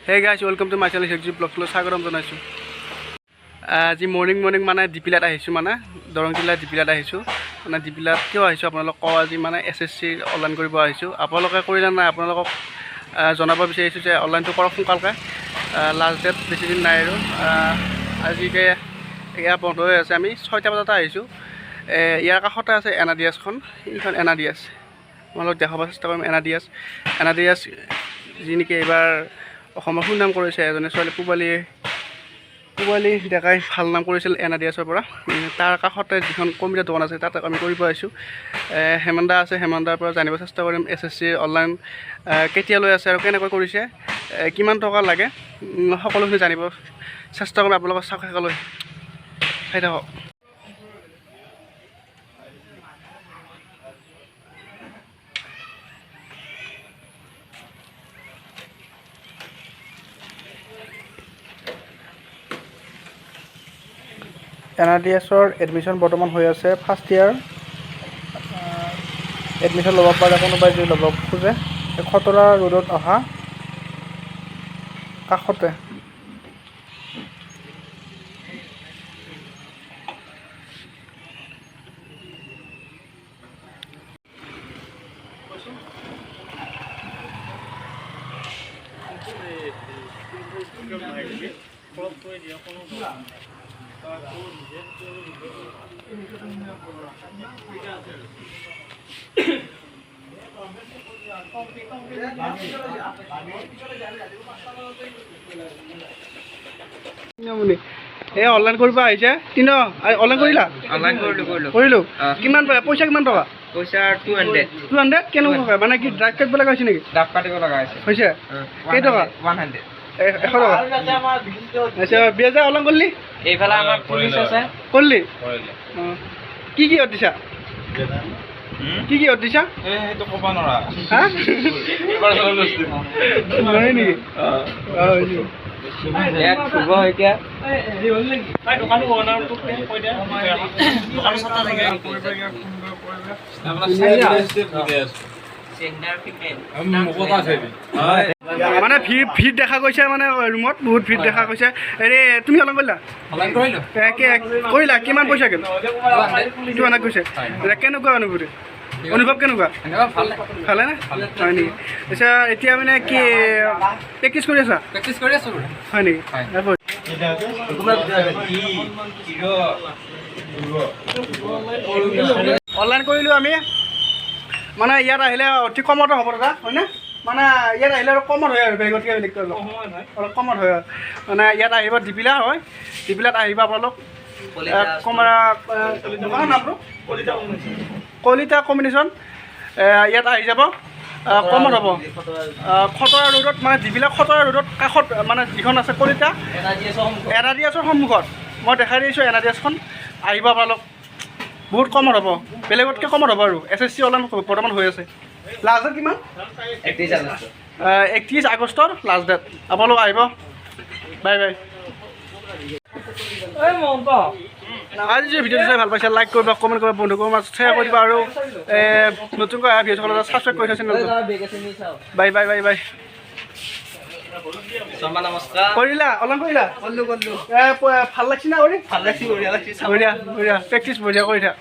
Hey guys, welcome to my channel Shekji ব্লগলৈ স্বাগতম জনাইছোঁ। আজি মৰ্ণিং মৰ্ণিং মানে দিপিলাত আহিছোঁ, মানে দৰং জিলাৰ দিপিলাত আহিছোঁ। মানে দিপিলাত কিয় আহিছোঁ আপোনালোক কওঁ। আজি মানে এছএছচিৰ অনলাইন কৰিব আহিছোঁ। আপোনালোকে কৰিলে নাই? আপোনালোকক জনাব বিচাৰিছোঁ যে অনলাইনটো কৰক সোনকালকে। লাষ্ট ডেট বেছি দিন নাই আৰু। আজি এতিয়া এয়া বন্ধ হৈ আছে। আমি 6টা বজাতে আহিছোঁ। ইয়াৰ কাষতে আছে এন আৰ ডি এছখন। এইখন এন আৰ ডি এছ, তোমালোক দেখাব চেষ্টা কৰিম। N R D S, N R D S যি নেকি এইবাৰ অসমৰ সুনাম কৰিছে এজনী ছোৱালী, পূবালী, পূবালী ডেকাই ভাল নাম কৰিছিল এন আৰ ডি এছৰ পৰা। তাৰ কাষতে যিখন কম্পিউটাৰ দোকান আছে, তাত আমি কৰিব আহিছোঁ। হেমন্দা আছে, হেমন্দাৰ পৰা জানিব চেষ্টা কৰিম এছএছচিৰ অনলাইন কেতিয়ালৈ আছে আৰু কেনেকৈ কৰিছে, কিমান টকা লাগে, সকলোখিনি জানিব চেষ্টা কৰিম। আপোনালোকৰ চাওক, শেষলৈ চাই থাকক। এন আৰ ডি এছৰ এডমিশ্যন বৰ্তমান হৈ আছে। ফাৰ্ষ্ট ইয়াৰ এডমিশ্যন ল'ব পাৰে কোনোবাই যদি ল'ব খোজে। এই খতৰা ৰোডত অহা কাষতে। এই অনলাইন কৰিব আহিছে। তিন অনলাইন কৰিলা? অনলাইন কৰিলোঁ, কৰিলোঁ। কৰিলোঁ। অ। কিমান পইচা, কিমান টকা? পইচা 200। 200? কেনেকুৱা, মানে কি ড্ৰাগ কাটিব লগা হৈছে নেকি? ডাব কাটিব লগা হৈছে। হৈছে? কেইটকা? 100। 100 টকা। আচ্ছা, 20,000 অনলাইন কৰিলি? এইফালে আমাৰ পুলিচ আছে। কৰিলি? অঁ, কি কিহত দিছা? কি কিহত দিছা? সেইটো ক'ব নোৱাৰা। হা, নহয় নেকি? অঁ, হৈছে। ইয়াত শুভ শইকীয়া। মানে ভিৰ ভিৰ দেখা গৈছে, মানে ৰুমত বহুত ভিৰ দেখা গৈছে। হেৰি, তুমি অনলাইন কৰিলা? অনলাইন কৰিলোঁ। কৰিলা? কিমান পইচা গ'ল? 200 গৈছে। এতিয়া কেনেকুৱা অনুভূতি, অনুভৱ কেনেকুৱা? এনেকুৱা ভাল। ভালে নে? হয় নেকি? আচ্ছা, এতিয়া মানে কি প্ৰেক্টিচ কৰি আছা? প্ৰেক্টিচ কৰি আছোঁ। হয় নেকি? হয়। আকৌ অনলাইন কৰিলোঁ আমি। মানে ইয়াত আহিলে অতি কমতে হ'ব দাদা, হয়নে? মানে ইয়াত আহিলে আৰু কমত হয় আৰু বেলেগতকৈ বেলেগকৈ অলপ অলপ কমত হয় আৰু। মানে ইয়াত আহিব, দিপিলা হয়, দিপিলাত আহিব আপোনালোক। কমৰা দোকানৰ নামটো কলিতা কম্বিনেশ্যন। ইয়াত আহি যাব, কমত হ'ব। খতৰা ৰোডত, মানে দিপিলা খতৰা ৰোডত কাষত মানে যিখন আছে কলিতা, এন আৰ ডি এছৰ সন্মুখত। মই দেখাই দিছোঁ এন আৰ ডি এছখন। আহিব আপোনালোক, বহুত কমত হ'ব, বেলেগতকৈ কমত হ'ব। আৰু এছএছচি অনলাইন বৰ্তমান হৈ আছে। লাষ্ট ডেট কিমান? 31 আগষ্ট। 31 আগষ্টৰ লাষ্ট ডেট। আপোনালোক আহিব। Bye bye. আজি যদি ভিডিঅ'টো চাই ভাল পাইছে, লাইক কৰিবা, কমেণ্ট কৰিবা, বন্ধুকৰ মাজত শ্বেয়াৰ কৰি দিবা আৰু নতুনকৈ অহা ভিডিঅ'সকলে ছাবস্ক্ৰাইব কৰি থৈছে। Bye bye, bye bye. Sharma, নমস্কাৰ। কৰিলা? অনলাইন কৰিলা? কৰিলোঁ, কৰিলোঁ। ভাল লাগছি না কৰি? ভাল লাগছি, বঢ়িয়া লাগছি। বঢ়িয়া বঢ়িয়া, প্ৰেক্টিচ বঢ়িয়া কৰি থাক।